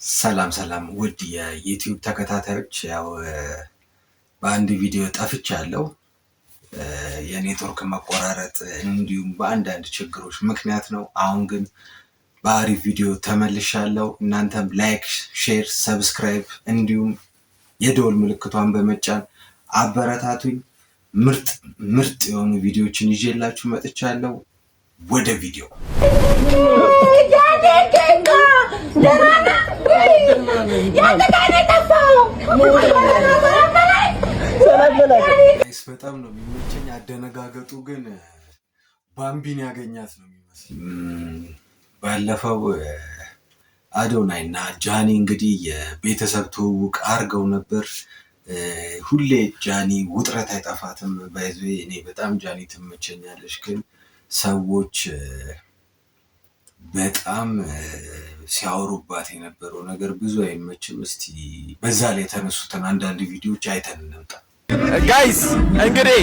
ሰላም ሰላም ውድ የዩቲዩብ ተከታታዮች፣ ያው በአንድ ቪዲዮ ጠፍቻለሁ። የኔትወርክ መቆራረጥ እንዲሁም በአንዳንድ ችግሮች ምክንያት ነው። አሁን ግን በአሪፍ ቪዲዮ ተመልሻለሁ። እናንተም like፣ share፣ subscribe እንዲሁም የደወል ምልክቷን በመጫን አበረታቱኝ። ምርጥ ምርጥ የሆኑ ቪዲዮዎችን ይዤላችሁ መጥቻለሁ። ወደ ቪዲዮ። በጣም ነው የሚመቸኝ። አደነጋገጡ ግን ባምቢን ያገኛት ነው የሚመስል። ባለፈው አዶናይ እና ጃኒ እንግዲህ የቤተሰብ ትውውቅ አድርገው ነበር። ሁሌ ጃኒ ውጥረት አይጠፋትም። By the way እኔ በጣም ጃኒ ትመቸኛለች፣ ግን ሰዎች በጣም ሲያወሩባት የነበረው ነገር ብዙ አይመችም። እስቲ በዛ ላይ የተነሱትን አንዳንድ ቪዲዮዎች አይተን እንምጣ። Guys፣ እንግዲህ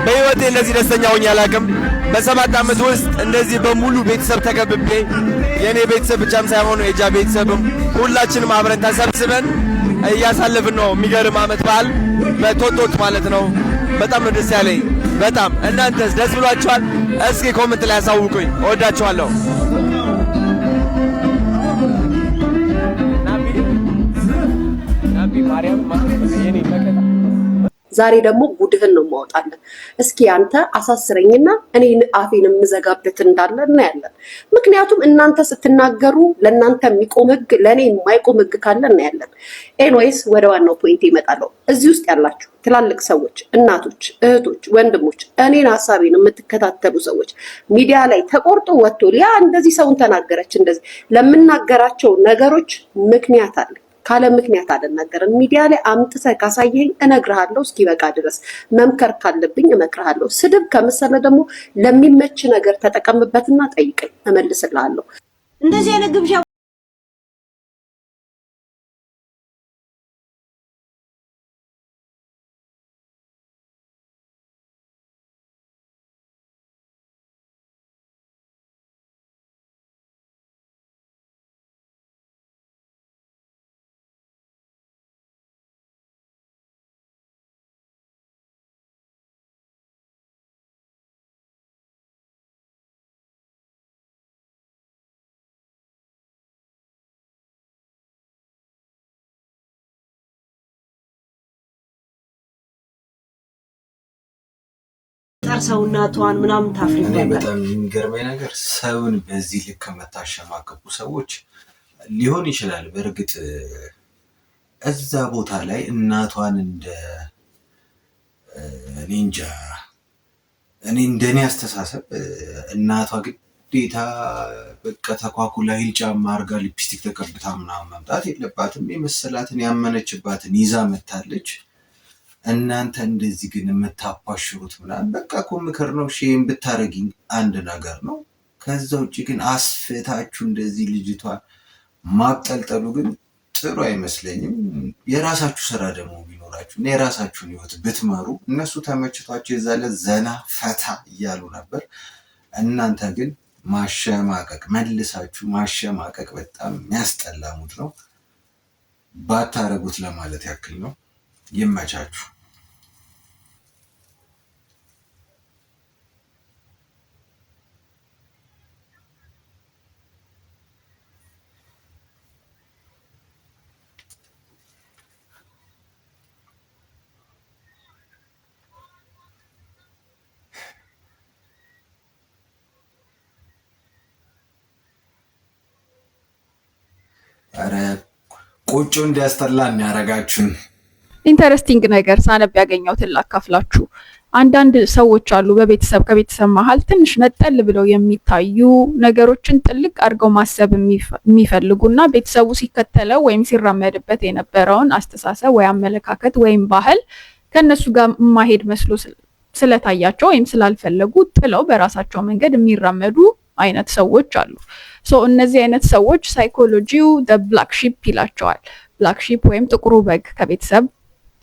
በህይወቴ እንደዚህ ደስተኛ ሆኜ አላውቅም። በ7 ዓመት ውስጥ እንደዚህ በሙሉ ቤተሰብ ተከብቤ፣ የእኔ ቤተሰብ ብቻም ሳይሆኑ የጃ ቤተሰብም ሁላችንም አብረን ተሰብስበን እያሳለፍን ነው። የሚገርም ዓመት በዓል በቶቶት ማለት ነው። በጣም ነው ደስ ያለኝ። በጣም። እናንተስ ደስ ብሏችኋል? እስኪ comment ላይ ያሳውቁኝ። እወዳችኋለሁ። ዛሬ ደግሞ ጉድህን ነው ማወጣለን። እስኪ አንተ አሳስረኝና እኔ አፌን የምዘጋበት እንዳለ እናያለን። ምክንያቱም እናንተ ስትናገሩ ለእናንተ የሚቆም ህግ ለእኔ የማይቆም ህግ ካለ እናያለን። Anyways፣ ወደ ዋናው point ይመጣለሁ። እዚህ ውስጥ ያላችሁ ትላልቅ ሰዎች፣ እናቶች፣ እህቶች፣ ወንድሞች፣ እኔን ሀሳቤን የምትከታተሉ ሰዎች፣ ሚዲያ ላይ ተቆርጦ ወጥቶ ያ እንደዚህ ሰውን ተናገረች እንደዚህ ለምናገራቸው ነገሮች ምክንያት አለ። ካለ ምክንያት አልናገርም። ሚዲያ ላይ አምጥተህ ካሳየኸኝ እነግርሃለሁ እስኪበቃ ድረስ። መምከር ካለብኝ እመክርሃለሁ። ስድብ ከመሰለ ደግሞ ለሚመች ነገር ተጠቀምበትና ጠይቀኝ፣ እመልስልሃለሁ። እንደዚህ አይነት ግብዣ ሰው እናቷን ምናምን እኔ ታፍሪበታል። በጣም የሚገርመኝ ነገር ሰውን በዚህ ልክ ከምታሸማቀቁ ሰዎች ሊሆን ይችላል። በእርግጥ እዛ ቦታ ላይ እናቷን እንደ እኔ እንጃ፣ እኔ እንደኔ አስተሳሰብ እናቷ ግዴታ በቃ ተኳኩላ heel ጫማ አድርጋ ሊፕስቲክ ተቀብታ ምናምን መምጣት የለባትም። የመሰላትን ያመነችባትን ይዛ መታለች። እናንተ እንደዚህ ግን የምታፓሽሩት ምናምን በቃ እኮ ምክር ነው። Shame ብታደርጊኝ አንድ ነገር ነው። ከዛ ውጭ ግን አስፍታችሁ እንደዚህ ልጅቷን ማብጠልጠሉ ግን ጥሩ አይመስለኝም። የራሳችሁ ስራ ደግሞ ቢኖራችሁ እና የራሳችሁን ህይወት ብትመሩ፣ እነሱ ተመችቷቸው የዛለ ዘና ፈታ እያሉ ነበር። እናንተ ግን ማሸማቀቅ፣ መልሳችሁ ማሸማቀቅ በጣም የሚያስጠላ mood ነው። ባታረጉት ለማለት ያክል ነው። ይመቻችሁ። ኧረ ቆጮ እንዲያስጠላ የሚያረጋችሁን። Interesting ነገር ሳነብ ያገኘሁትን ላካፍላችሁ። አንዳንድ ሰዎች አሉ በቤተሰብ ከቤተሰብ መሀል ትንሽ ነጠል ብለው የሚታዩ፣ ነገሮችን ጥልቅ አድርገው ማሰብ የሚፈልጉና ቤተሰቡ ሲከተለው ወይም ሲራመድበት የነበረውን አስተሳሰብ ወይ አመለካከት ወይም ባህል ከእነሱ ጋር የማሄድ መስሎ ስለታያቸው ወይም ስላልፈለጉ ጥለው በራሳቸው መንገድ የሚራመዱ አይነት ሰዎች አሉ። So እነዚህ አይነት ሰዎች psychology ው black sheep ይላቸዋል። Black sheep ወይም ጥቁሩ በግ፣ ከቤተሰብ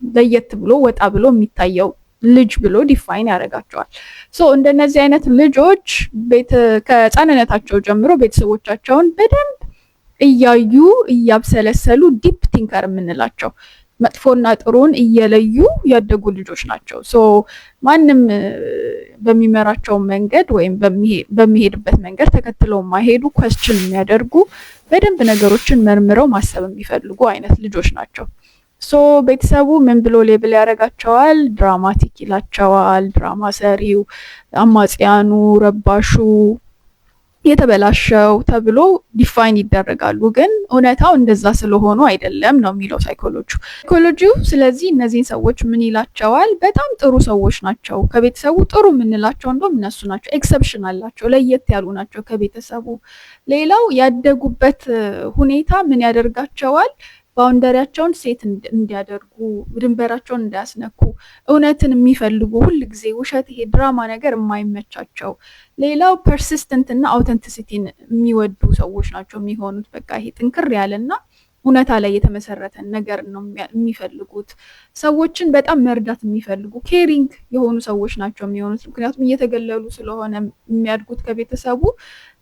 ለየት ብሎ ወጣ ብሎ የሚታየው ልጅ ብሎ define ያደርጋቸዋል። So እንደነዚህ አይነት ልጆች ከህፃንነታቸው ጀምሮ ቤተሰቦቻቸውን በደንብ እያዩ እያብሰለሰሉ deep thinker የምንላቸው መጥፎና ጥሩን እየለዩ ያደጉ ልጆች ናቸው። So ማንም በሚመራቸው መንገድ ወይም በሚሄድበት መንገድ ተከትለው የማይሄዱ፣ question የሚያደርጉ፣ በደንብ ነገሮችን መርምረው ማሰብ የሚፈልጉ አይነት ልጆች ናቸው። So ቤተሰቡ ምን ብሎ label ያደርጋቸዋል? Dramatic ይላቸዋል። ድራማ ሰሪው፣ አማጽያኑ፣ ረባሹ፣ የተበላሸው ተብሎ define ይደረጋሉ። ግን እውነታው እንደዛ ስለሆኑ አይደለም ነው የሚለው ሳይኮሎጂው። ስለዚህ እነዚህን ሰዎች ምን ይላቸዋል? በጣም ጥሩ ሰዎች ናቸው። ከቤተሰቡ ጥሩ የምንላቸው እንደውም እነሱ ናቸው። Exception አላቸው፣ ለየት ያሉ ናቸው ከቤተሰቡ። ሌላው ያደጉበት ሁኔታ ምን ያደርጋቸዋል? Boundary ያቸውን set እንዲያደርጉ፣ ድንበራቸውን እንዳያስነኩ፣ እውነትን የሚፈልጉ፣ ሁል ጊዜ ውሸት፣ ይሄ ድራማ ነገር የማይመቻቸው። ሌላው persistent እና authenticity ን የሚወዱ ሰዎች ናቸው የሚሆኑት። በቃ ይሄ ጥንክር ያለና እውነታ ላይ የተመሰረተ ነገር ነው የሚፈልጉት። ሰዎችን በጣም መርዳት የሚፈልጉ፣ caring የሆኑ ሰዎች ናቸው የሚሆኑት። ምክንያቱም እየተገለሉ ስለሆነ የሚያድጉት ከቤተሰቡ፣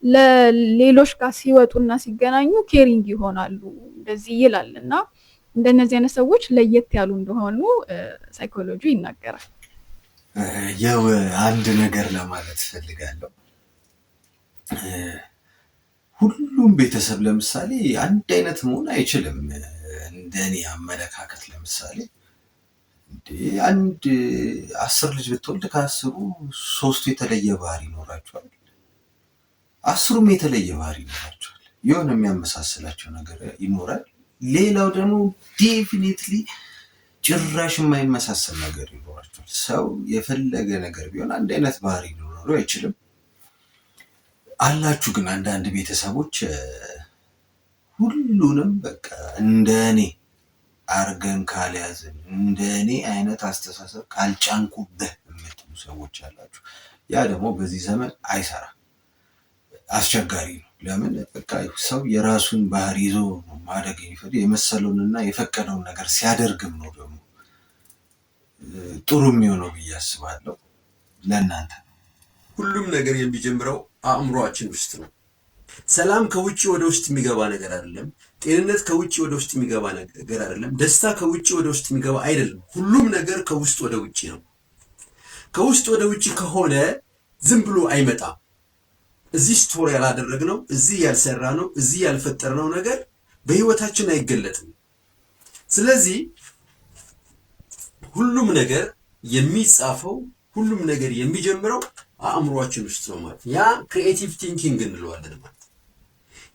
ለሌሎች ጋር ሲወጡና ሲገናኙ caring ይሆናሉ። እንደዚህ ይላል እና እንደነዚህ አይነት ሰዎች ለየት ያሉ እንደሆኑ ሳይኮሎጂ ይናገራል። ያው አንድ ነገር ለማለት ፈልጋለሁ። ሁሉም ቤተሰብ ለምሳሌ አንድ አይነት መሆን አይችልም። እንደኔ አመለካከት ለምሳሌ አንድ 10 ልጅ ብትወልድ ከ10ሩ ሶስቱ የተለየ ባህሪ ይኖራቸዋል። 10ሩም የተለየ ባህሪ ይኖራቸዋል። የሆነ የሚያመሳስላቸው ነገር ይኖራል። ሌላው ደግሞ definitely ጭራሽ የማይመሳሰል ነገር ይኖራቸዋል። ሰው የፈለገ ነገር ቢሆን አንድ አይነት ባህሪ ሊኖረው አይችልም። አላችሁ ግን አንዳንድ ቤተሰቦች ሁሉንም በቃ እንደ እኔ አርገን ካልያዝን፣ እንደ እኔ አይነት አስተሳሰብ ካልጫንኩብህ የምትሉ ሰዎች አላችሁ። ያ ደግሞ በዚህ ዘመን አይሰራም፣ አስቸጋሪ ነው። ለምን? በቃ ሰው የራሱን ባህሪ ይዞ ነው ማደግ የሚፈልግ። የመሰለውንና የፈቀደውን ነገር ሲያደርግም ነው ደግሞ ጥሩ የሚሆነው ብዬ አስባለሁ። ለእናንተ ሁሉም ነገር የሚጀምረው አእምሯችን ውስጥ ነው። ሰላም ከውጭ ወደ ውስጥ የሚገባ ነገር አይደለም። ጤንነት ከውጭ ወደ ውስጥ የሚገባ ነገር አይደለም። ደስታ ከውጭ ወደ ውስጥ የሚገባ አይደለም። ሁሉም ነገር ከውስጥ ወደ ውጭ ነው። ከውስጥ ወደ ውጭ ከሆነ ዝም ብሎ አይመጣም። እዚህ store ያላደረግነው፣ እዚህ ያልሰራነው፣ እዚህ ያልፈጠርነው ነገር በህይወታችን አይገለጥም። ስለዚህ ሁሉም ነገር የሚጻፈው፣ ሁሉም ነገር የሚጀምረው አእምሯችን ውስጥ ነው ማለት፣ ያ creative thinking እንለዋለን ማለት፣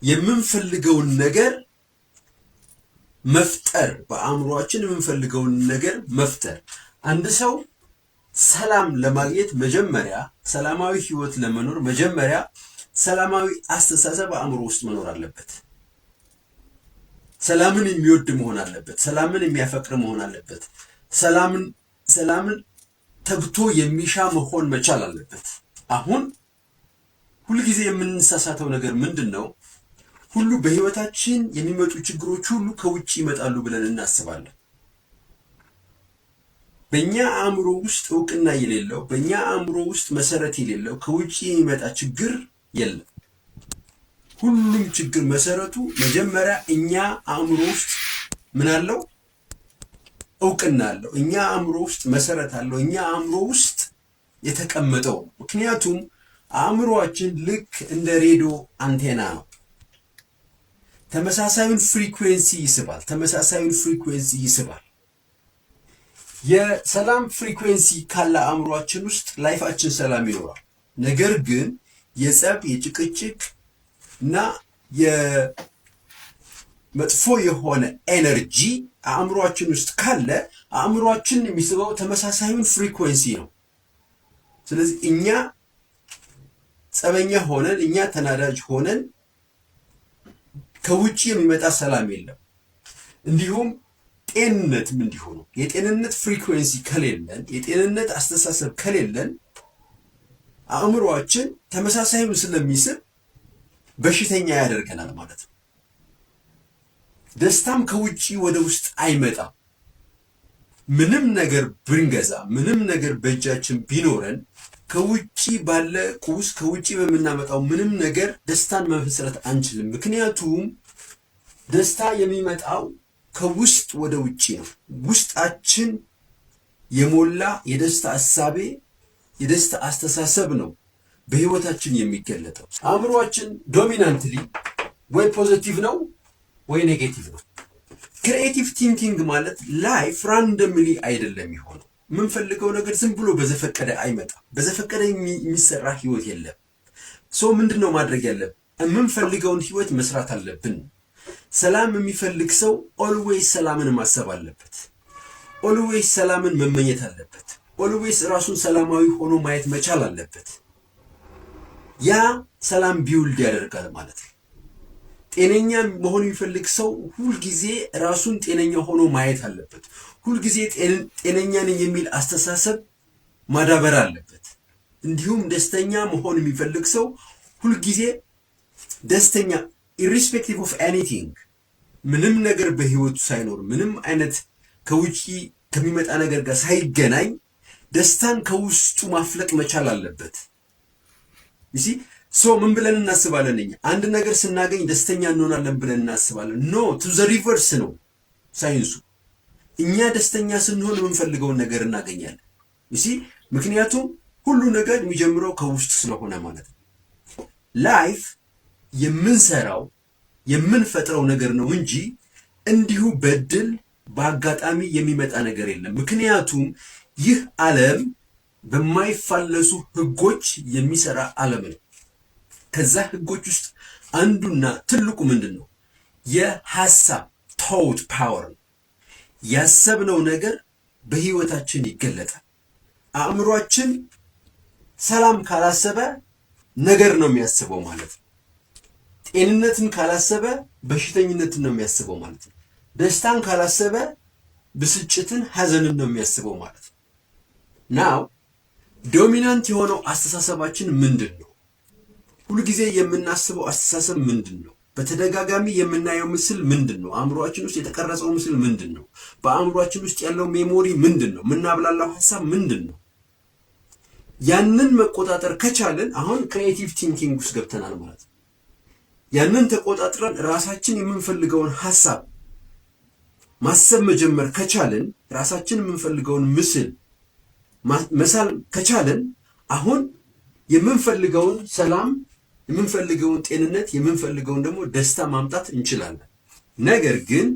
የምንፈልገውን ነገር መፍጠር፣ በአእምሯችን የምንፈልገውን ነገር መፍጠር። አንድ ሰው ሰላም ለማግኘት መጀመሪያ፣ ሰላማዊ ህይወት ለመኖር መጀመሪያ ሰላማዊ አስተሳሰብ አእምሮ ውስጥ መኖር አለበት። ሰላምን የሚወድ መሆን አለበት። ሰላምን የሚያፈቅር መሆን አለበት። ሰላምን ተግቶ የሚሻ መሆን መቻል አለበት። አሁን ሁልጊዜ የምንሳሳተው ነገር ምንድን ነው? ሁሉ በህይወታችን የሚመጡ ችግሮች ሁሉ ከውጭ ይመጣሉ ብለን እናስባለን። በእኛ አእምሮ ውስጥ እውቅና የሌለው፣ በእኛ አእምሮ ውስጥ መሰረት የሌለው ከውጭ የሚመጣ ችግር የለም። ሁሉም ችግር መሰረቱ መጀመሪያ እኛ አእምሮ ውስጥ ምን አለው? እውቅና አለው። እኛ አእምሮ ውስጥ መሰረት አለው። እኛ አእምሮ ውስጥ የተቀመጠው። ምክንያቱም አእምሮአችን ልክ እንደ ሬዲዮ አንቴና ነው። ተመሳሳዩን frequency ይስባል። ተመሳሳዩን frequency ይስባል። የሰላም frequency ካለ አእምሯችን ውስጥ life ኣችን ሰላም ይኖራል። ነገር ግን የጸብ፣ የጭቅጭቅ እና የመጥፎ የሆነ energy አእምሯችን ውስጥ ካለ አእምሯችን የሚስበው ተመሳሳዩን frequency ነው። ስለዚህ እኛ ጸበኛ ሆነን፣ እኛ ተናዳጅ ሆነን ከውጭ የሚመጣ ሰላም የለም። እንዲሁም ጤንነትም እንዲሁ ነው። የጤንነት frequency ከሌለን፣ የጤንነት አስተሳሰብ ከሌለን አእምሯችን ተመሳሳዩን ስለሚስብ በሽተኛ ያደርገናል ማለት ነው። ደስታም ከውጭ ወደ ውስጥ አይመጣም። ምንም ነገር ብንገዛ፣ ምንም ነገር በእጃችን ቢኖረን ከውጭ ባለ ቁስ፣ ከውጭ በምናመጣው ምንም ነገር ደስታን መመስረት አንችልም። ምክንያቱም ደስታ የሚመጣው ከውስጥ ወደ ውጪ ነው። ውስጣችን የሞላ የደስታ እሳቤ፣ የደስታ አስተሳሰብ ነው በህይወታችን የሚገለጠው። አእምሯችን dominantly ወይ positive ነው ወይ negative ነው። Creative thinking ማለት life randomly አይደለም የሚሆነው። የምንፈልገው ነገር ዝም ብሎ በዘፈቀደ አይመጣም። በዘፈቀደ የሚሰራ ህይወት የለም። So ምንድን ነው ማድረግ ያለብን? የምንፈልገውን ህይወት መስራት አለብን። ሰላም የሚፈልግ ሰው always ሰላምን ማሰብ አለበት። Always ሰላምን መመኘት አለበት። Always ራሱን ሰላማዊ ሆኖ ማየት መቻል አለበት። ያ ሰላም build ያደርጋል ማለት ነው። ጤነኛ መሆን የሚፈልግ ሰው ሁልጊዜ ራሱን ጤነኛ ሆኖ ማየት አለበት። ሁልጊዜ ጤነኛ ነኝ የሚል አስተሳሰብ ማዳበር አለበት። እንዲሁም ደስተኛ መሆን የሚፈልግ ሰው ሁልጊዜ ደስተኛ irrespective of anything፣ ምንም ነገር በህይወቱ ሳይኖር፣ ምንም አይነት ከውጪ ከሚመጣ ነገር ጋር ሳይገናኝ ደስታን ከውስጡ ማፍለቅ መቻል አለበት። You see, so ምን ብለን እናስባለን? እኛ አንድ ነገር ስናገኝ ደስተኛ እንሆናለን ብለን እናስባለን። No, to the reverse ነው ሳይንሱ። እኛ ደስተኛ ስንሆን የምንፈልገውን ነገር እናገኛለን። You see፣ ምክንያቱም ሁሉ ነገር የሚጀምረው ከውስጥ ስለሆነ ማለት ነው። Life የምንሰራው፣ የምንፈጥረው ነገር ነው እንጂ እንዲሁ በእድል በአጋጣሚ የሚመጣ ነገር የለም። ምክንያቱም ይህ ዓለም በማይፋለሱ ህጎች የሚሰራ ዓለም ነው። ከዛ ህጎች ውስጥ አንዱና ትልቁ ምንድን ነው? የሐሳብ thought power ነው። ያሰብነው ነገር በህይወታችን ይገለጣል። አእምሯችን ሰላም ካላሰበ ነገር ነው የሚያስበው ማለት ነው። ጤንነትን ካላሰበ በሽተኝነትን ነው የሚያስበው ማለት ነው። ደስታን ካላሰበ ብስጭትን፣ ሀዘንን ነው የሚያስበው ማለት ነው። Now dominant የሆነው አስተሳሰባችን ምንድን ነው? ሁልጊዜ የምናስበው አስተሳሰብ ምንድን ነው? በተደጋጋሚ የምናየው ምስል ምንድን ነው? አእምሯችን ውስጥ የተቀረጸው ምስል ምንድን ነው? በአእምሯችን ውስጥ ያለው memory ምንድን ነው? የምናብላላው ሀሳብ ምንድን ነው? ያንን መቆጣጠር ከቻልን አሁን creative thinking ውስጥ ገብተናል ማለት ነው። ያንን ተቆጣጥረን ራሳችን የምንፈልገውን ሀሳብ ማሰብ መጀመር ከቻልን፣ ራሳችን የምንፈልገውን ምስል መሳል ከቻልን፣ አሁን የምንፈልገውን ሰላም፣ የምንፈልገውን ጤንነት፣ የምንፈልገውን ደግሞ ደስታ ማምጣት እንችላለን። ነገር ግን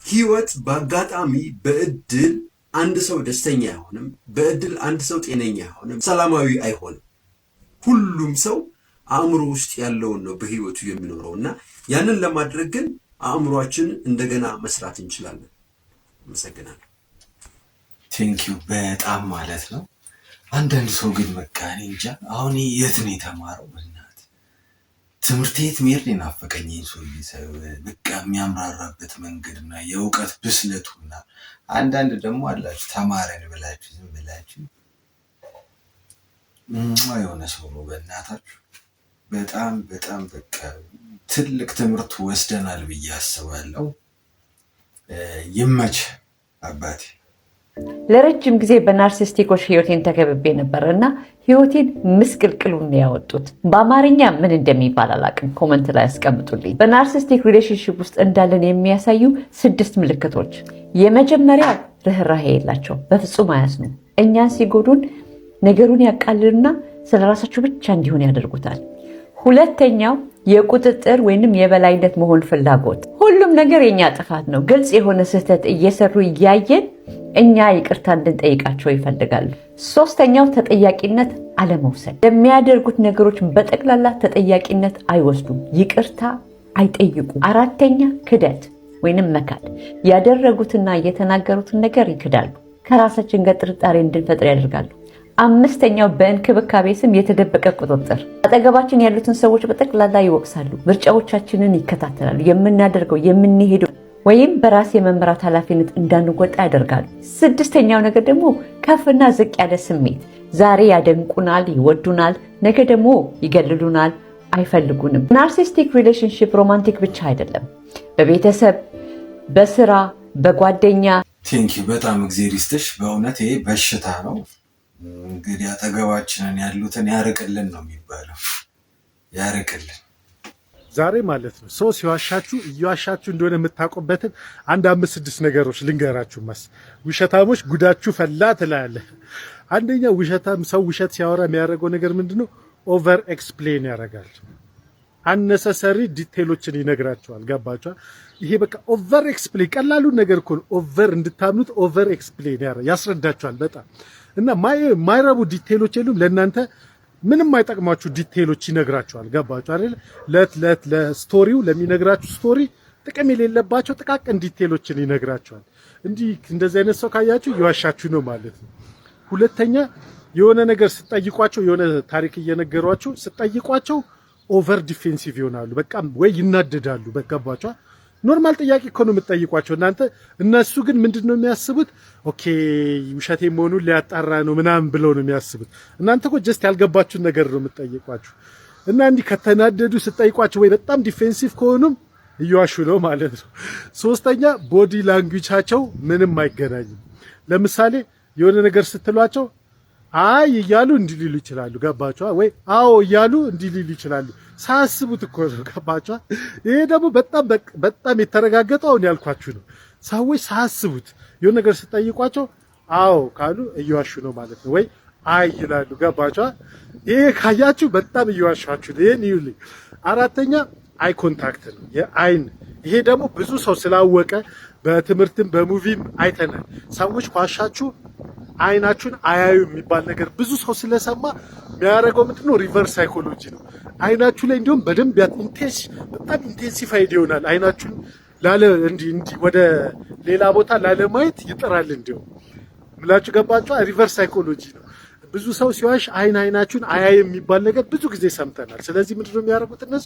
ህይወት በአጋጣሚ፣ በእድል አንድ ሰው ደስተኛ አይሆንም። በእድል አንድ ሰው ጤነኛ አይሆንም፣ ሰላማዊ አይሆንም። ሁሉም ሰው አእምሮ ውስጥ ያለውን ነው በህይወቱ የሚኖረው እና ያንን ለማድረግ ግን አእምሯችንን እንደገና መስራት እንችላለን። አመሰግናለሁ። Thank you በጣም ማለት ነው። አንዳንድ ሰው ግን በቃ እኔ እንጃ፣ አሁን የት ነው የተማረው? በእናትህ ትምህርት ቤት መሄድ ነው የናፈቀኝ ይህን ሰውዬ ሳየው፣ በቃ የሚያምራራበት መንገድና የእውቀት ብስለቱና አንዳንድ ደግሞ አላችሁ ተማረን ብላችሁ ዝም ብላችሁ የሆነ ሰው ነው። በእናታችሁ በጣም በጣም በቃ ትልቅ ትምህርት ወስደናል ብዬ አስባለሁ። ይመች አባቴ። ለረጅም ጊዜ በ narcissistic ኦች ህይወቴን ተከብቤ ነበር እና ህይወቴን ምስቅልቅሉን ያወጡት። በአማርኛ ምን እንደሚባል አላውቅም። Comment ላይ ያስቀምጡልኝ። በ narcissistic relationship ውስጥ እንዳለን የሚያሳዩ ስድስት ምልክቶች። የመጀመሪያው ርህራሄ የላቸውም፣ በፍጹም አያዝኑም። እኛን ሲጎዱን ነገሩን ያቃልሉና ስለ ራሳቸው ብቻ እንዲሆን ያደርጉታል። ሁለተኛው የቁጥጥር ወይንም የበላይነት መሆን ፍላጎት። ሁሉም ነገር የኛ ጥፋት ነው። ግልጽ የሆነ ስህተት እየሰሩ እያየን እኛ ይቅርታ እንድንጠይቃቸው ይፈልጋሉ። ሶስተኛው ተጠያቂነት አለመውሰድ። ለሚያደርጉት ነገሮች በጠቅላላ ተጠያቂነት አይወስዱም፣ ይቅርታ አይጠይቁም። አራተኛ ክደት ወይንም መካድ። ያደረጉትና የተናገሩትን ነገር ይክዳሉ። ከራሳችን ጋር ጥርጣሬ እንድንፈጥር ያደርጋሉ። አምስተኛው በእንክብካቤ ስም የተደበቀ ቁጥጥር። አጠገባችን ያሉትን ሰዎች በጠቅላላ ይወቅሳሉ። ምርጫዎቻችንን ይከታተላሉ። የምናደርገው፣ የምንሄደው ወይም በራስ የመምራት ኃላፊነት እንዳንወጣ ያደርጋሉ። ስድስተኛው ነገር ደግሞ ከፍና ዝቅ ያለ ስሜት። ዛሬ ያደንቁናል፣ ይወዱናል፣ ነገ ደግሞ ይገልሉናል፣ አይፈልጉንም። Narcissistic relationship romantic ብቻ አይደለም። በቤተሰብ፣ በስራ፣ በጓደኛ። Thank you በጣም፣ እግዜር ይስጥሽ። በእውነት ይሄ በሽታ ነው። እንግዲህ አጠገባችንን ያሉትን ያርቅልን ነው የሚባለው፣ ያርቅልን። ዛሬ ማለት ነው ሰው ሲዋሻችሁ እየዋሻችሁ እንደሆነ የምታውቁበትን አንድ አምስት ስድስት ነገሮች ልንገራችሁ። ውሸታሞች ጉዳችሁ ፈላ ትላለህ። አንደኛ፣ ውሸታም ሰው ውሸት ሲያወራ የሚያደርገው ነገር ምንድነው? Over explain ያደርጋል። Unnecessary detail ኦችን ይነግራችኋል። ገባችኋል? ይሄ በቃ over explain፣ ቀላሉን ነገር እኮ ነው። Over እንድታምኑት over explain ያስረዳችኋል በጣም። እና ማይረቡ detail ኦች የሉም፣ ለእናንተ ምንም የማይጠቅሟችሁ detail ኦች ይነግራችኋል። ገባችሁ አይደል? ለት ለት ለ story ው፣ ለሚነግራችሁ story ጥቅም የሌለባቸው ጥቃቅን detail ኦችን ይነግራችኋል። እንዲህ እንደዚህ አይነት ሰው ካያችሁ እየዋሻችሁ ነው ማለት ነው። ሁለተኛ፣ የሆነ ነገር ስትጠይቋቸው፣ የሆነ ታሪክ እየነገሯችሁ ስትጠይቋቸው over defensive ይሆናሉ። በቃ ወይ ይናደዳሉ። በገባችሁ normal ጥያቄ እኮ ነው የምትጠይቋቸው እናንተ። እነሱ ግን ምንድን ነው የሚያስቡት? Okay፣ ውሸቴ መሆኑን ሊያጣራ ነው ምናምን ብለው ነው የሚያስቡት። እናንተ እኮ just ያልገባችሁን ነገር ነው የምትጠይቋችሁ። እና እንዲህ ከተናደዱ ስትጠይቋቸው ወይ በጣም defensive ከሆኑም እየዋሹ ነው ማለት ነው። ሶስተኛ፣ body language ኣቸው ምንም አይገናኝም። ለምሳሌ የሆነ ነገር ስትሏቸው አይ እያሉ እንዲህ ሊሉ ይችላሉ። ገባችኋ? ወይ አዎ እያሉ እንዲህ ሊሉ ይችላሉ። ሳያስቡት እኮ ነው። ገባችኋ? ይሄ ደግሞ በጣም በጣም የተረጋገጠው አሁን ያልኳችሁ ነው። ሰዎች ሳያስቡት የሆነ ነገር ስትጠይቋቸው አዎ ካሉ እየዋሹ ነው ማለት ነው። ወይ አይ ይላሉ። ገባችኋ? ይሄ ካያችሁ በጣም እየዋሻችሁ ነው። ይሄን ይዩልኝ። አራተኛ፣ eye contact ነው፣ የአይን። ይሄ ደግሞ ብዙ ሰው ስላወቀ በትምህርትም በ movie ም አይተናል። ሰዎች ከዋሻችሁ አይናችሁን አያዩ የሚባል ነገር ብዙ ሰው ስለሰማ የሚያደርገው ምንድነው? Reverse psychology ነው። አይናችሁ ላይ እንዲሁም በደንብ በጣም intensified ይሆናል። አይናችሁን ላለ እንዲህ እንዲህ ወደ ሌላ ቦታ ላለማየት ይጥራል። እንዲሁም ምላችሁ ገባችሁ? Reverse psychology ነው። ብዙ ሰው ሲዋሽ አይን አይናችሁን አያይ የሚባል ነገር ብዙ ጊዜ ሰምተናል። ስለዚህ ምንድነው የሚያደርጉት እነሱ?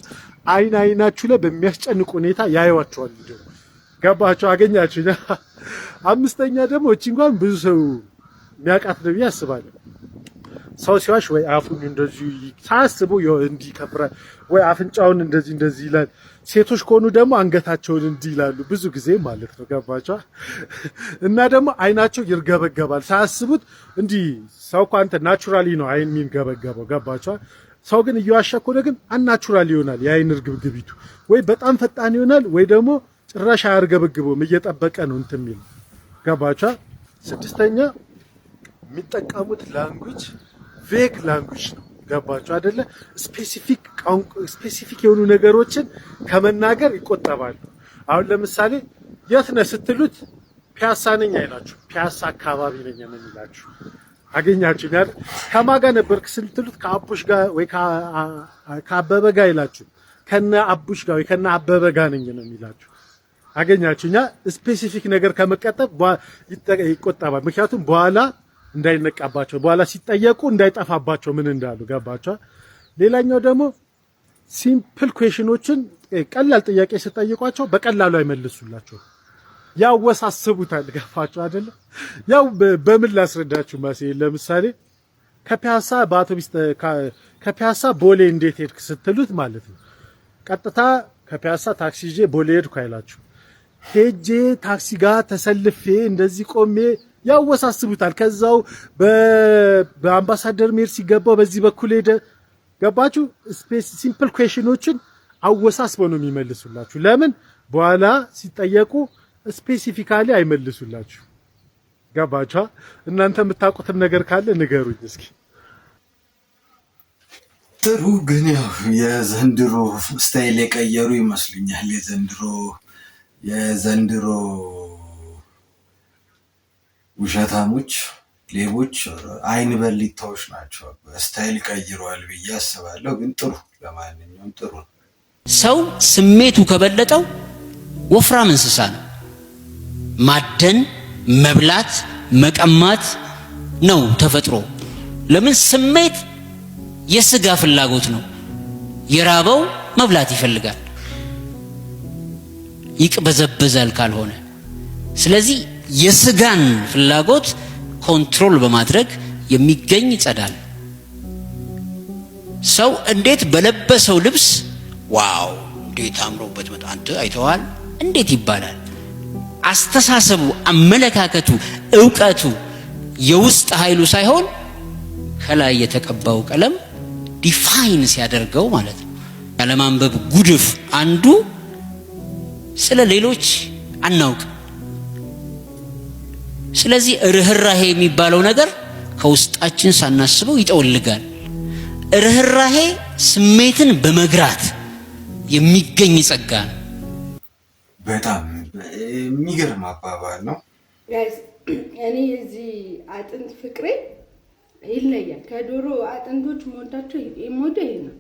አይን አይናችሁ ላይ በሚያስጨንቅ ሁኔታ ያዩዋቸዋል። እንዲሁም ገባችሁ? አገኛችሁ። አምስተኛ ደግሞ እቺ እንኳን ብዙ ሰው የሚያውቃት ነው ብዬ አስባለሁ። ሰው ሲዋሽ ወይ አፉን እንደዚህ ሳያስበው እንዲህ ይከፍራል፣ ወይ አፍንጫውን እንደዚህ እንደዚህ ይላል። ሴቶች ከሆኑ ደግሞ አንገታቸውን እንዲህ ይላሉ ብዙ ጊዜ ማለት ነው። ገባችኋ? እና ደግሞ አይናቸው ይርገበገባል ሳያስቡት። እንዲህ ሰው እኮ አንተ naturally ነው አይን የሚንገበገበው። ገባችኋ? ሰው ግን እየዋሸ ከሆነ ግን unnatural ይሆናል። የአይን እርግብግቢቱ ወይ በጣም ፈጣን ይሆናል፣ ወይ ደግሞ ጭራሽ አያርገበግበውም፣ እየጠበቀ ነው እንትን የሚል። ገባችኋ? ስድስተኛ፣ የሚጠቀሙት language vague language ነው። ገባችሁ አይደለ? Specific የሆኑ ነገሮችን ከመናገር ይቆጠባሉ። አሁን ለምሳሌ የት ነህ ስትሉት ፒያሳ ነኝ አይላችሁ፣ ፒያሳ አካባቢ ነኝ ነው የሚላችሁ። አገኛችሁ አይደል? ከማን ጋር ነበርክ ስትሉት ከአቡሽ ጋር ወይ ከአበበ ጋር አይላችሁ፣ ከነ አቡሽ ጋር ወይ ከነ አበበ ጋር ነኝ ነው የሚላችሁ። አገኛችሁኛ? Specific ነገር ከመቀጠብ ይቆጠባል። ምክንያቱም በኋላ እንዳይነቃባቸው፣ በኋላ ሲጠየቁ እንዳይጠፋባቸው ምን እንዳሉ። ገባቸዋ። ሌላኛው ደግሞ simple question ኦችን፣ ቀላል ጥያቄ ስትጠይቋቸው በቀላሉ አይመልሱላችሁም፣ ያወሳስቡታል። ገባችሁ አይደለ? ያው በምን ላስረዳችሁ ማሴ፣ ለምሳሌ ከፒያሳ በአውቶቡስ ከፒያሳ ቦሌ እንዴት ሄድክ ስትሉት ማለት ነው፣ ቀጥታ ከፒያሳ ታክሲ ይዤ ቦሌ ሄድኩ አይላችሁ። ሄጄ ታክሲ ጋር ተሰልፌ እንደዚህ ቆሜ ያወሳስቡታል። ከዛው በአምባሳደር መሄድ ሲገባው በዚህ በኩል ሄደ። ገባችሁ? Simple question ኦችን አወሳስበው ነው የሚመልሱላችሁ። ለምን? በኋላ ሲጠየቁ specifically አይመልሱላችሁ። ገባችሁ? እናንተ የምታውቁትም ነገር ካለ ንገሩኝ እስኪ። ጥሩ፣ ግን ያው የዘንድሮ style የቀየሩ ይመስሉኛል። የዘንድሮ ውሸታሞች፣ ሌቦች፣ አይን በሊታዎች ናቸው። Style ቀይረዋል ብዬ አስባለሁ። ግን ጥሩ፣ ለማንኛውም ጥሩ ነው። ሰው ስሜቱ ከበለጠው ወፍራም እንስሳ ነው። ማደን፣ መብላት፣ መቀማት ነው ተፈጥሮ። ለምን? ስሜት የስጋ ፍላጎት ነው። የራበው መብላት ይፈልጋል፣ ይቅበዘበዛል ካልሆነ። ስለዚህ የስጋን ፍላጎት control በማድረግ የሚገኝ ጸዳል። ሰው እንዴት በለበሰው ልብስ wow፣ እንዴት አምሮበት መጣ፣ አንተ አይተዋል እንዴት ይባላል? አስተሳሰቡ፣ አመለካከቱ፣ እውቀቱ የውስጥ ኃይሉ ሳይሆን ከላይ የተቀባው ቀለም define ሲያደርገው ማለት ነው። ያለማንበብ ጉድፍ አንዱ ስለ ሌሎች አናውቅ። ስለዚህ ርህራሄ የሚባለው ነገር ከውስጣችን ሳናስበው ይጠወልጋል። ርህራሄ ስሜትን በመግራት የሚገኝ ጸጋ ነው። በጣም የሚገርም አባባል ነው። Guys፣ እኔ የዚህ አጥንት ፍቅሬ ይለያል። ከዶሮ አጥንቶች የምወዳቸው የምወደው ይሄ ነው።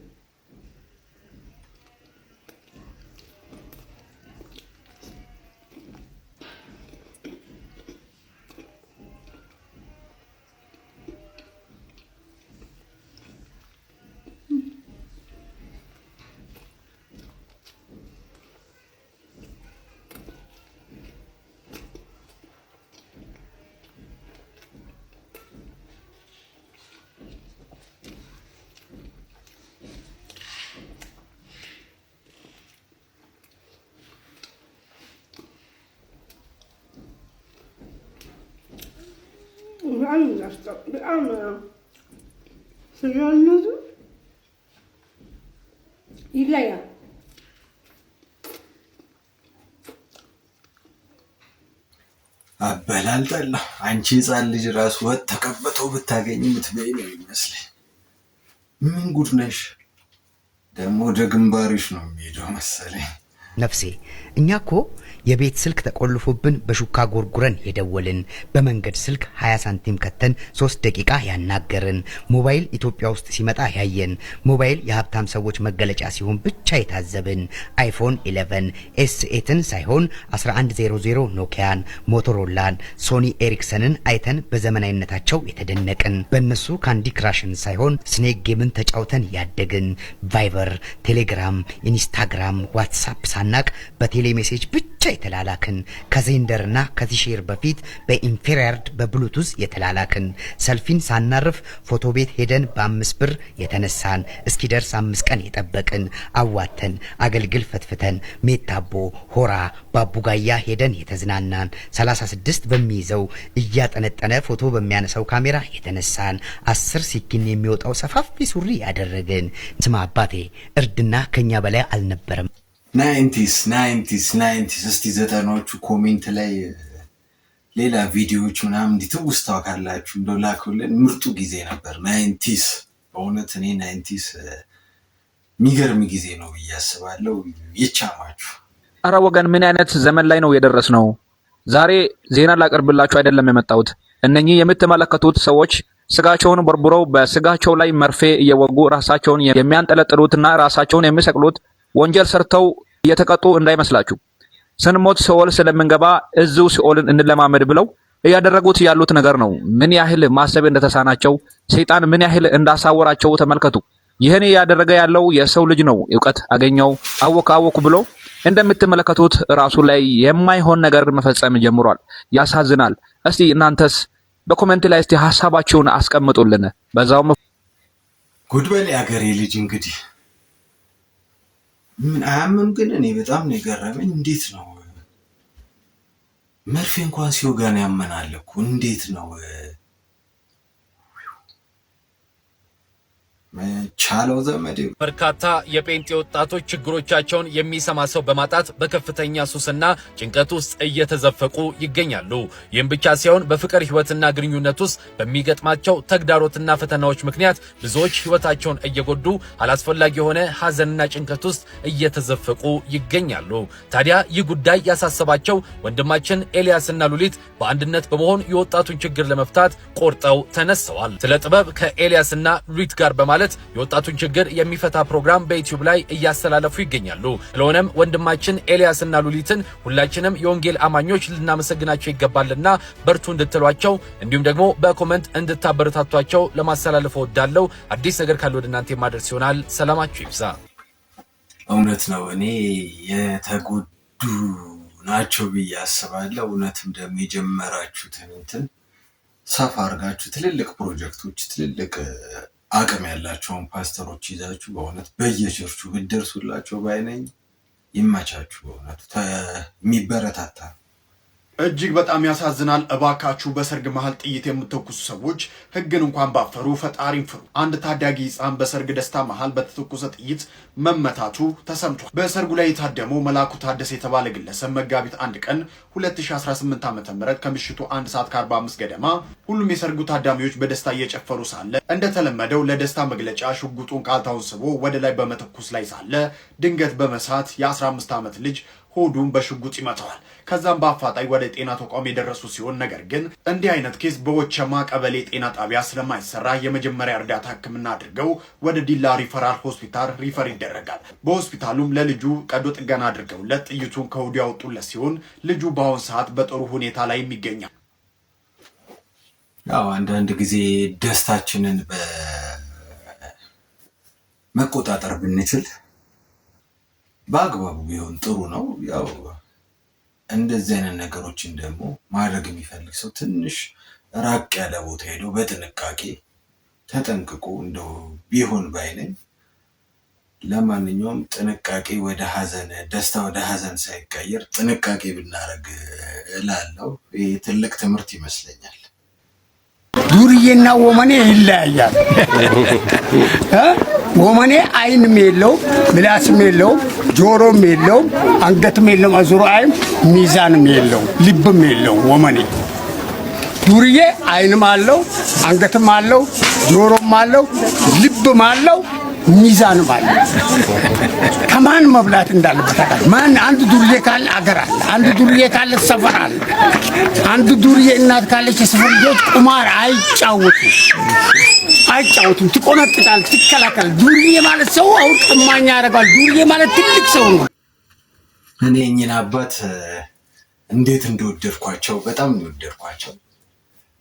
በጣም ነው፣ በጣም ነው ስጋነቱ ይለያል። አበላል ጠላ። አንቺ ህፃን ልጅ ራሱ ወጥ ተቀብቶ ብታገኝ የምትበይ ነው ይመስለኝ። ምን ጉድ ነሽ ደግሞ! ወደ ግንባርሽ ነው የሚሄደው መሰለኝ። ነፍሴ፣ እኛ እኮ የቤት ስልክ ተቆልፎብን በሹካ ጎርጉረን የደወልን፣ በመንገድ ስልክ 20 ሳንቲም ከተን 3 ደቂቃ ያናገርን፣ ሞባይል ኢትዮጵያ ውስጥ ሲመጣ ያየን፣ ሞባይል የሀብታም ሰዎች መገለጫ ሲሆን ብቻ የታዘብን፣ iPhone 11 S8ን ሳይሆን 1100 ኖኪያን፣ ሞቶሮላን፣ ሶኒ ኤሪክሰንን አይተን በዘመናዊነታቸው የተደነቅን፣ በእነሱ Candy Crush ን ሳይሆን Snake Game ን ተጫውተን ያደግን፣ ቫይበር፣ ቴሌግራም፣ ኢንስታግራም፣ ዋትሳፕ ሳናቅ በቴሌ message ብቻ የተላላክን፣ ከዜንደርና ከቲሼር በፊት በ infrared በ Bluetooth የተላላክን፣ ሰልፊን ሳናርፍ ፎቶ ቤት ሄደን በ5 ብር የተነሳን፣ እስኪደርስ 5 ቀን የጠበቅን፣ አዋተን አገልግል ፈትፍተን ሜታቦ፣ ሆራ፣ ባቡጋያ ሄደን የተዝናናን፣ 36 በሚይዘው እያጠነጠነ ፎቶ በሚያነሳው ካሜራ የተነሳን፣ 10 ሲኪን የሚወጣው ሰፋፊ ሱሪ ያደረግን። ስማ አባቴ፣ እርድና ከኛ በላይ አልነበረም። 90s, 90s, 90s። እስቲ ዘጠናዎቹ comment ላይ ሌላ ቪዲዮዎች ምናምን እንዲህ ትውስታው ካላችሁ እንደው ላኩልን። ምርጡ ጊዜ ነበር 90s። በእውነት እኔ 90s የሚገርም ጊዜ ነው ብዬ አስባለሁ። ይቻማችሁ። አረ ወገን፣ ምን አይነት ዘመን ላይ ነው የደረስነው? ዛሬ ዜና ላቀርብላችሁ አይደለም የመጣሁት። እነኚህ የምትመለከቱት ሰዎች ስጋቸውን ቦርቡረው በስጋቸው ላይ መርፌ እየወጉ ራሳቸውን የሚያንጠለጥሉትና ራሳቸውን የሚሰቅሉት ወንጀል ሰርተው እየተቀጡ እንዳይመስላችሁ። ስንሞት ሲኦል ስለምንገባ እዚሁ ሲኦልን እንለማመድ ብለው እያደረጉት ያሉት ነገር ነው። ምን ያህል ማሰብ እንደተሳናቸው፣ ሰይጣን ምን ያህል እንዳሳወራቸው ተመልከቱ። ይህን እያደረገ ያለው የሰው ልጅ ነው። እውቀት አገኘው አወኩ አወኩ ብሎ እንደምትመለከቱት ራሱ ላይ የማይሆን ነገር መፈጸም ጀምሯል። ያሳዝናል። እስቲ እናንተስ በ comment ላይ እስቲ ሀሳባችሁን አስቀምጡልን። በዛውም ጉድበል የአገሬ ልጅ እንግዲህ ምን አያምም። ግን እኔ በጣም ነው የገረመኝ። እንዴት ነው መርፌ እንኳን ሲወጋን ያመናል እኮ፣ እንዴት ነው ቻለው ዘመዴ? በርካታ የጴንጤ ወጣቶች ችግሮቻቸውን የሚሰማ ሰው በማጣት በከፍተኛ ሱስና ጭንቀት ውስጥ እየተዘፈቁ ይገኛሉ። ይህም ብቻ ሳይሆን በፍቅር ህይወትና ግንኙነት ውስጥ በሚገጥማቸው ተግዳሮትና ፈተናዎች ምክንያት ብዙዎች ህይወታቸውን እየጎዱ አላስፈላጊ የሆነ ሀዘንና ጭንቀት ውስጥ እየተዘፈቁ ይገኛሉ። ታዲያ ይህ ጉዳይ ያሳሰባቸው ወንድማችን ኤልያስና ሉሊት በአንድነት በመሆን የወጣቱን ችግር ለመፍታት ቆርጠው ተነስተዋል። ስለ ጥበብ ከኤልያስና ሉሊት ጋር በማለት የወጣቱን ችግር የሚፈታ ፕሮግራም በዩቲዩብ ላይ እያስተላለፉ ይገኛሉ። ስለሆነም ወንድማችን ኤልያስና ሉሊትን ሁላችንም የወንጌል አማኞች ልናመሰግናቸው ይገባልና በርቱ እንድትሏቸው እንዲሁም ደግሞ በ comment እንድታበረታቷቸው ለማስተላለፍ እወዳለሁ። አዲስ ነገር ካለ ወደ እናንተ የማደርስ ይሆናል። ሰላማችሁ ይብዛ። እውነት ነው። እኔ የተጎዱ ናቸው ብዬ አስባለሁ። እውነትም ደግሞ የጀመራችሁትን እንትን ሰፋ አድርጋችሁ ትልልቅ ፕሮጀክቶች፣ ትልልቅ አቅም ያላቸውን ፓስተሮች ይዛችሁ በእውነት በየቸርቹ ብትደርሱላቸው ባይ ነኝ። ይመቻችሁ። በእውነቱ የሚበረታታ ነው። እጅግ በጣም ያሳዝናል። እባካችሁ በሰርግ መሃል ጥይት የምትተኩሱ ሰዎች ሕግን እንኳን ባትፈሩ ፈጣሪን ፍሩ። አንድ ታዳጊ ሕፃን በሰርግ ደስታ መሃል በተተኮሰ ጥይት መመታቱ ተሰምቷል። በሰርጉ ላይ የታደመው መላኩ ታደሰ የተባለ ግለሰብ መጋቢት 1 ቀን 2018 ዓ.ም ከምሽቱ 1 ሰዓት ከ45 ገደማ ሁሉም የሰርጉ ታዳሚዎች በደስታ እየጨፈሩ ሳለ እንደተለመደው ለደስታ መግለጫ ሽጉጡን ቃታውን ስቦ ወደ ላይ በመተኮስ ላይ ሳለ ድንገት በመሳት የ15 ዓመት ልጅ ሆዱን በሽጉጥ ይመታዋል። ከዛም በአፋጣኝ ወደ ጤና ተቋም የደረሱ ሲሆን ነገር ግን እንዲህ አይነት case በወቸማ ቀበሌ ጤና ጣቢያ ስለማይሰራ የመጀመሪያ እርዳታ ሕክምና አድርገው ወደ ዲላ ሪፈራል ሆስፒታል refer ይደረጋል። በሆስፒታሉም ለልጁ ቀዶ ጥገና አድርገውለት ጥይቱን ከሆዱ ያወጡለት ሲሆን ልጁ በአሁን ሰዓት በጥሩ ሁኔታ ላይ ይገኛል። ያው አንዳንድ ጊዜ ደስታችንን መቆጣጠር ብንችል በአግባቡ ቢሆን ጥሩ ነው። ያው እንደዚህ አይነት ነገሮችን ደግሞ ማድረግ የሚፈልግ ሰው ትንሽ ራቅ ያለ ቦታ ሄዶ በጥንቃቄ ተጠንቅቆ እንደው ቢሆን ባይ ነኝ። ለማንኛውም ጥንቃቄ ወደ ሀዘን ደስታ ወደ ሀዘን ሳይቀየር ጥንቃቄ ብናደርግ እላለሁ። ይህ ትልቅ ትምህርት ይመስለኛል። ዱርዬና ወመኔ ይለያያል። ወመኔ አይንም የለውም፣ ምላስም የለውም፣ ጆሮም የለውም፣ አንገትም የለውም፣ አዙሮ አይም ሚዛንም የለውም፣ ልብም የለውም። ወመኔ ዱርዬ አይንም አለው፣ አንገትም አለው፣ ጆሮም አለው፣ ልብም አለው፣ ሚዛንም አለው። ከማን መብላት እንዳለበት አውቃለሁ። ማን አንድ ዱርዬ ካለ አገር አለ፣ አንድ ዱርዬ ካለ ሰፈር አለ። አንድ ዱርዬ እናት ካለች የሰፈር ልጆች ቁማር አይጫወቱም አይጫወቱም። ትቆነጥጣል፣ ትከላከል። ዱርዬ ማለት ሰው አሁን ቀማኛ ያደርገዋል። ዱርዬ ማለት ትልቅ ሰው ነው። እኔ እኚህን አባት እንዴት እንደወደድኳቸው፣ በጣም እንደወደድኳቸው።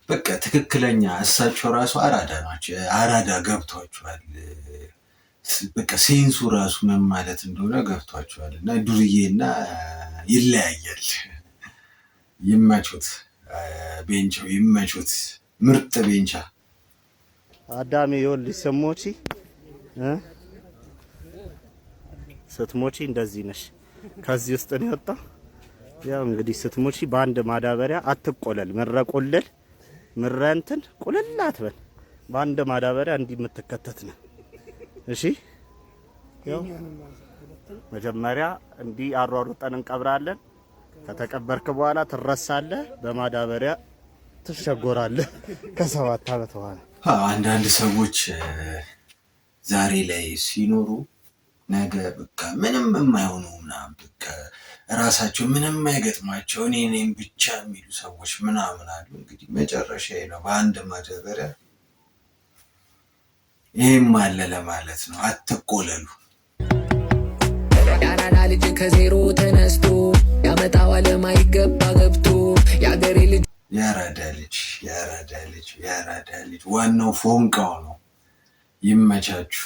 በቃ ትክክለኛ እሳቸው ራሱ አራዳ ናቸው። አራዳ ገብቷቸዋል። በቃ sense ኡ ራሱ ምን ማለት እንደሆነ ገብቷቸዋል። እና ዱርዬና ይለያያል። ይመቹት፣ ቤንቻው ይመቹት። ምርጥ ቤንቻ። አዳሜ፣ ይኸውልሽ ስትሞቺ እንደዚህ ነሽ። ከዚህ ውስጥ ነው የወጣው። ያው እንግዲህ ስትሞቺ በአንድ ማዳበሪያ አትቆለል፣ ምረ ቆለል ምረ እንትን ቁልል አትበል። በአንድ ማዳበሪያ እንዲህ የምትከተት ነው። እሺ፣ ያው መጀመሪያ እንዲህ አሯሩጠን እንቀብራለን። ከተቀበርክ በኋላ ትረሳለህ፣ በማዳበሪያ ትሸጎራለህ ከ7 ዓመት በኋላ። አንዳንድ ሰዎች ዛሬ ላይ ሲኖሩ ነገ በቃ ምንም የማይሆኑ ምናምን፣ በቃ ራሳቸው ምንም አይገጥማቸው እኔ እኔም ብቻ የሚሉ ሰዎች ምናምን አሉ። እንግዲህ መጨረሻ ነው በአንድ ማዳበሪያ። ይህም አለ ለማለት ነው። አትቆለሉ። የአራዳ ልጅ ከዜሮ ተነስቶ ያመጣዋል ማይገባ ገብቶ የአገሬ ልጅ። የአራዳ ልጅ፣ የአራዳ ልጅ፣ የአራዳ ልጅ፣ ዋናው ፎንቃው ነው። ይመቻችሁ።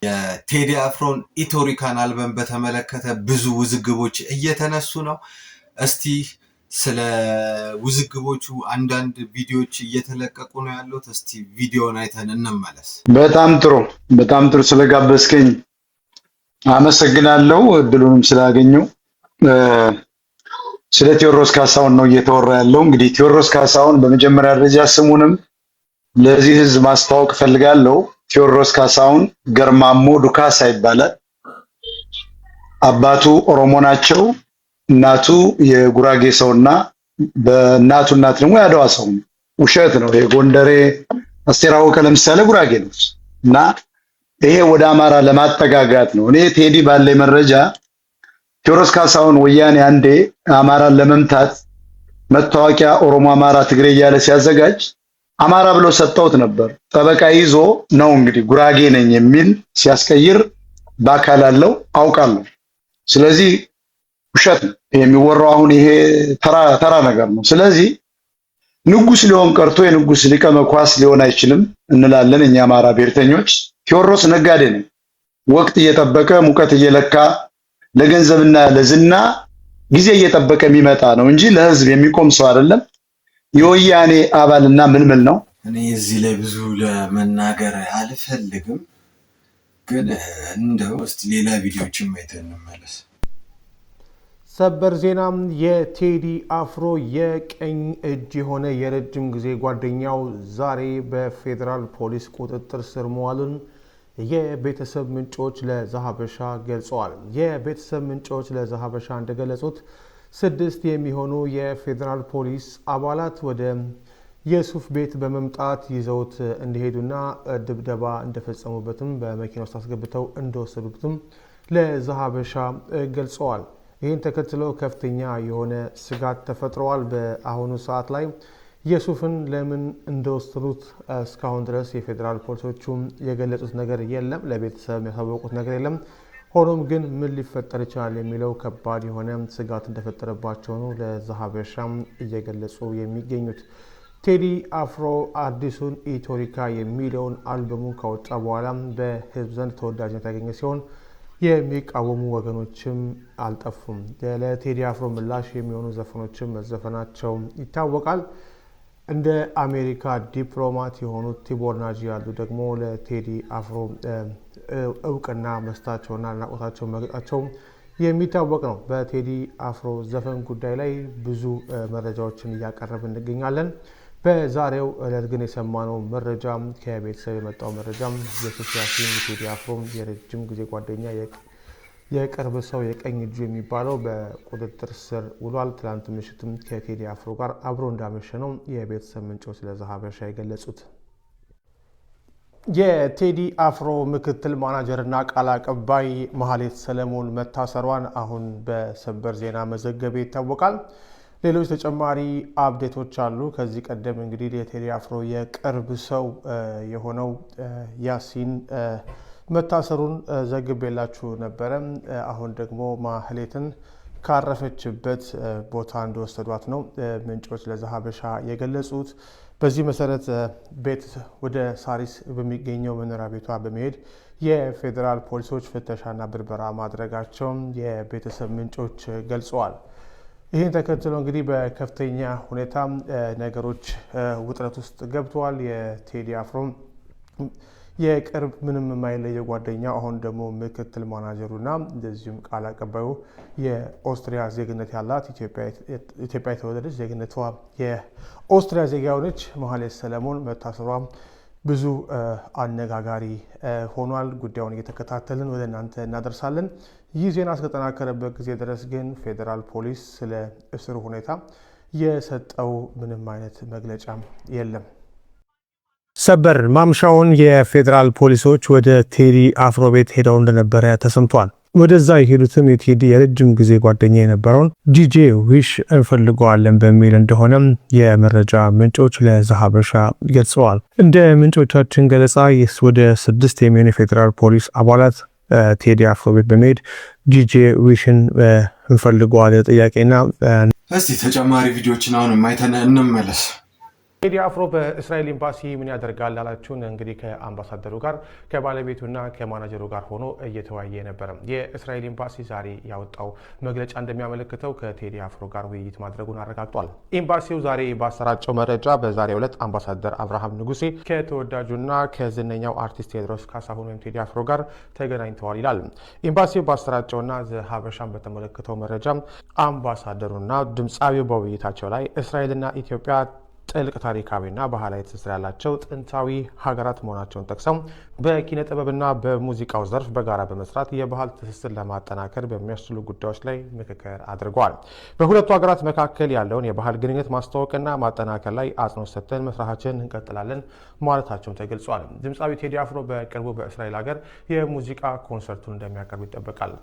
የቴዲ አፍሮን ኢቶሪካን አልበም በተመለከተ ብዙ ውዝግቦች እየተነሱ ነው። እስቲ ስለ ውዝግቦቹ አንዳንድ ቪዲዮዎች እየተለቀቁ ነው ያሉት። እስቲ ቪዲዮን አይተን እንመለስ። በጣም ጥሩ፣ በጣም ጥሩ። ስለጋበዝከኝ አመሰግናለሁ። እድሉንም ስላገኘው። ስለ ቴዎድሮስ ካሳሁን ነው እየተወራ ያለው። እንግዲህ ቴዎድሮስ ካሳሁን በመጀመሪያ ደረጃ ስሙንም ለዚህ ህዝብ ማስተዋወቅ እፈልጋለሁ። ቴዎድሮስ ካሳሁን ገርማሞ ዱካሳ ይባላል። አባቱ ኦሮሞ ናቸው። እናቱ የጉራጌ ሰውና በእናቱ እናት ደግሞ የአድዋ ሰው ነው። ውሸት ነው። የጎንደሬ አስቴር አወቀ ለምሳሌ ጉራጌ ነው እና ይሄ ወደ አማራ ለማጠጋጋት ነው። እኔ ቴዲ ባለኝ መረጃ ቴዎድሮስ ካሳሁን ወያኔ አንዴ አማራን ለመምታት መታወቂያ ኦሮሞ፣ አማራ፣ ትግሬ እያለ ሲያዘጋጅ አማራ ብሎ ሰጠውት ነበር። ጠበቃ ይዞ ነው እንግዲህ ጉራጌ ነኝ የሚል ሲያስቀይር በአካል አለው አውቃለሁ። ስለዚህ ውሸት ነው ይሄ የሚወራው፣ አሁን ይሄ ተራ ተራ ነገር ነው። ስለዚህ ንጉስ ሊሆን ቀርቶ የንጉስ ሊቀ መኳስ ሊሆን አይችልም እንላለን እኛ አማራ ብሔርተኞች። ቴዎድሮስ ነጋዴ ነው። ወቅት እየጠበቀ፣ ሙቀት እየለካ፣ ለገንዘብና ለዝና ጊዜ እየጠበቀ የሚመጣ ነው እንጂ ለህዝብ የሚቆም ሰው አይደለም። የወያኔ አባልና ምልምል ነው። እኔ እዚህ ላይ ብዙ ለመናገር አልፈልግም፣ ግን እንደው እስቲ ሌላ ቪዲዮዎችን አይተን እንመለስ። ሰበር ዜና፣ የቴዲ አፍሮ የቀኝ እጅ የሆነ የረጅም ጊዜ ጓደኛው ዛሬ በፌዴራል ፖሊስ ቁጥጥር ስር መዋሉን የቤተሰብ ምንጮች ለዘሀበሻ ገልጸዋል። የቤተሰብ ምንጮች ለዘሀበሻ እንደገለጹት 6 የሚሆኑ የፌዴራል ፖሊስ አባላት ወደ የሱፍ ቤት በመምጣት ይዘውት እንደሄዱና ድብደባ እንደፈጸሙበትም በመኪና ውስጥ አስገብተው እንደወሰዱበትም ለዘሀበሻ ገልጸዋል። ይህን ተከትሎ ከፍተኛ የሆነ ስጋት ተፈጥረዋል። በአሁኑ ሰዓት ላይ የሱፍን ለምን እንደወሰዱት እስካሁን ድረስ የፌዴራል ፖሊሶቹም የገለጹት ነገር የለም፣ ለቤተሰብ ያሳወቁት ነገር የለም። ሆኖም ግን ምን ሊፈጠር ይችላል የሚለው ከባድ የሆነ ስጋት እንደፈጠረባቸው ነው ለዘሀበሻም እየገለጹ የሚገኙት። ቴዲ አፍሮ አዲሱን ኢቶሪካ የሚለውን አልበሙን ካወጣ በኋላ በህዝብ ዘንድ ተወዳጅነት ያገኘ ሲሆን የሚቃወሙ ወገኖችም አልጠፉም። ለቴዲ አፍሮ ምላሽ የሚሆኑ ዘፈኖችም መዘፈናቸው ይታወቃል። እንደ አሜሪካ ዲፕሎማት የሆኑት ቲቦር ናጂ ያሉ ደግሞ ለቴዲ አፍሮ እውቅና መስጠታቸውና አድናቆታቸው መግለጻቸው የሚታወቅ ነው። በቴዲ አፍሮ ዘፈን ጉዳይ ላይ ብዙ መረጃዎችን እያቀረብን እንገኛለን። በዛሬው ዕለት ግን የሰማነው መረጃ ከቤተሰብ የመጣው መረጃ የሱፍ ያሲን የቴዲ አፍሮ የረጅም ጊዜ ጓደኛ የቅርብ ሰው የቀኝ እጁ የሚባለው በቁጥጥር ስር ውሏል። ትላንት ምሽትም ከቴዲ አፍሮ ጋር አብሮ እንዳመሸ ነው የቤተሰብ ምንጮች ለዘሀበሻ የገለጹት። የቴዲ አፍሮ ምክትል ማናጀርና ቃል አቀባይ ማህሌት ሰለሞን መታሰሯን አሁን በሰበር ዜና መዘገቤ ይታወቃል። ሌሎች ተጨማሪ update ኦች አሉ። ከዚህ ቀደም እንግዲህ የቴዲ አፍሮ የቅርብ ሰው የሆነው ያሲን መታሰሩን ዘግቤላችሁ ነበረ። አሁን ደግሞ ማህሌትን ካረፈችበት ቦታ እንደወሰዷት ነው ምንጮች ለዘሀበሻ የገለጹት። በዚህ መሰረት ቤት ወደ ሳሪስ በሚገኘው መኖሪያ ቤቷ በመሄድ የፌዴራል ፖሊሶች ፍተሻና ብርበራ ማድረጋቸውን የቤተሰብ ምንጮች ገልጸዋል። ይህን ተከትሎ እንግዲህ በከፍተኛ ሁኔታ ነገሮች ውጥረት ውስጥ ገብተዋል። የቴዲ አፍሮ የቅርብ ምንም የማይለየው ጓደኛው አሁን ደግሞ ምክትል ማናጀሩና እንደዚሁም ቃል አቀባዩ የኦስትሪያ ዜግነት ያላት ኢትዮጵያ የተወለደች ዜግነቷ የኦስትሪያ ዜጋ የሆነች ማህሌት ሰለሞን መታሰሯ ብዙ አነጋጋሪ ሆኗል። ጉዳዩን እየተከታተልን ወደ እናንተ እናደርሳለን። ይህ ዜና እስከጠናከረበት ጊዜ ድረስ ግን ፌዴራል ፖሊስ ስለ እስሩ ሁኔታ የሰጠው ምንም አይነት መግለጫ የለም። ሰበር ማምሻውን የፌዴራል ፖሊሶች ወደ ቴዲ አፍሮ ቤት ሄደው እንደነበረ ተሰምቷል። ወደዛ የሄዱትም የቴዲ የረጅም ጊዜ ጓደኛ የነበረውን ዲጄ ዊሽ እንፈልገዋለን በሚል እንደሆነም የመረጃ ምንጮች ለዘሀበሻ ገልጸዋል። እንደ ምንጮቻችን ገለጻ ወደ 6 የሚሆኑ የፌዴራል ፖሊስ አባላት ቴዲ አፍሮ ቤት በመሄድ ዲጄ ዊሽን እንፈልገዋለን ጥያቄና እስቲ ተጨማሪ ቪዲዮችን አሁን አይተን እንመለስ። ቴዲ አፍሮ በእስራኤል ኤምባሲ ምን ያደርጋል ላላችሁን እንግዲህ ከአምባሳደሩ ጋር ከባለቤቱና ከማናጀሩ ጋር ሆኖ እየተወያየ ነበረ። የእስራኤል ኤምባሲ ዛሬ ያወጣው መግለጫ እንደሚያመለክተው ከቴዲ አፍሮ ጋር ውይይት ማድረጉን አረጋግጧል። ኤምባሲው ዛሬ ባሰራጨው መረጃ በዛሬው ዕለት አምባሳደር አብርሃም ንጉሴ ከተወዳጁና ከዝነኛው አርቲስት ቴዎድሮስ ካሳሁን ወይም ቴዲ አፍሮ ጋር ተገናኝተዋል ይላል። ኤምባሲው ባሰራጨውና ዘሀበሻን በተመለከተው መረጃ አምባሳደሩና ድምፃዊው በውይይታቸው ላይ እስራኤልና ኢትዮጵያ ጥልቅ ታሪካዊና ባህላዊ ትስስር ያላቸው ጥንታዊ ሀገራት መሆናቸውን ጠቅሰው በኪነ ጥበብና በሙዚቃው ዘርፍ በጋራ በመስራት የባህል ትስስር ለማጠናከር በሚያስችሉ ጉዳዮች ላይ ምክክር አድርገዋል። በሁለቱ ሀገራት መካከል ያለውን የባህል ግንኙነት ማስተዋወቅና ማጠናከር ላይ አጽንኦት ሰጥተን መስራታችንን እንቀጥላለን ማለታቸውም ተገልጿል። ድምፃዊ ቴዲ አፍሮ በቅርቡ በእስራኤል ሀገር የሙዚቃ ኮንሰርቱን እንደሚያቀርብ ይጠበቃል።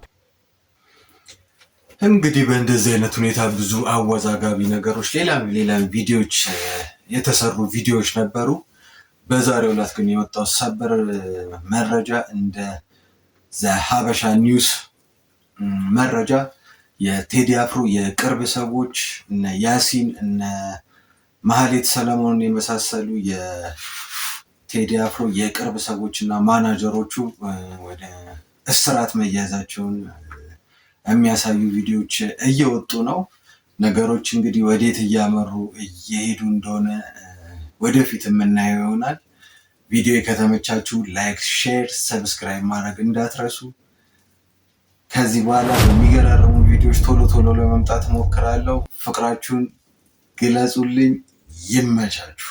እንግዲህ በእንደዚህ አይነት ሁኔታ ብዙ አወዛጋቢ ነገሮች ሌላም ሌላም ቪዲዮዎች የተሰሩ ቪዲዮዎች ነበሩ። በዛሬው ዕለት ግን የወጣው ሰበር መረጃ እንደ ዘሀበሻ ኒውስ መረጃ የቴዲ አፍሮ የቅርብ ሰዎች እነ ያሲን እነ ማህሌት ሰለሞን የመሳሰሉ የቴዲ አፍሮ የቅርብ ሰዎች እና ማናጀሮቹ ወደ እስራት መያዛቸውን የሚያሳዩ ቪዲዮዎች እየወጡ ነው። ነገሮች እንግዲህ ወዴት እያመሩ እየሄዱ እንደሆነ ወደፊት የምናየው ይሆናል። ቪዲዮ ከተመቻችሁ like፣ share፣ subscribe ማድረግ እንዳትረሱ። ከዚህ በኋላ በሚገራረሙ ቪዲዮ ቪዲዮዎች ቶሎ ቶሎ ለመምጣት እሞክራለሁ። ፍቅራችሁን ግለጹልኝ። ይመቻችሁ።